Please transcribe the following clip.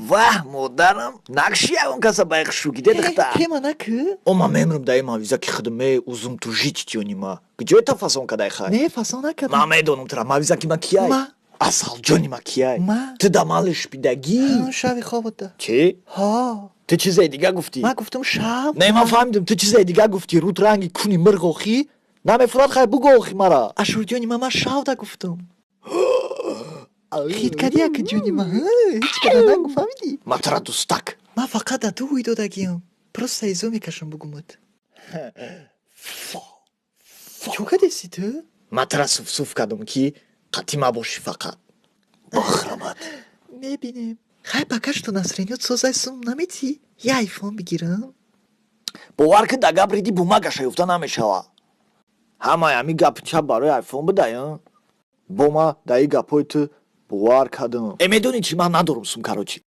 Ваҳ, модарам, накши ягон каса ба хушрӯгиде, духтар. Тема накӣ. О, ман мемирам даи мавиза, ки худам узум ту жить ҷони ма. Куҷои та фасон кадай, хай? Не, фасон накардам. Ман медонам тура, мавиза ки ма кияй. Ма. Асалҷони ма кияй. Ма. Ту да ман лишпидагӣ. Шави хобота. Чӣ? Ҳо. Ту чизе дига гуфтӣ? Ман гуфтам, шав. Не, ман фаҳмидам, ту чизе дига гуфтӣ. Рут ранги куни мирғ охӣ намефурад. Хай, бугӯ охи мара. Ашурҷони ма, ман шавда гуфтам. Хит кади, ака ҷони ма, ҳеҷ када нагу, фаҳмидӣ? Ма тура дӯстак. Ман фақат да ту ҳуй додагиам, просто изо мекашам, бугумат. Чо кадеси ту? Ма тура суфсуф кардам, ки қатъи ма бошӣ, фақат бохрамат. Мебинем. Хай, пока что настроение созай, сум наметӣ, я айфон бигирам. Бовар ки, да гап риди, бумагаша ёфта намешава. Ҳамаи ҳами гапи чап барои айфон бидая. Бо ма даи гапҳои ту бовар кардам. Э, медонӣ чӣ, ман надорам сум, короче.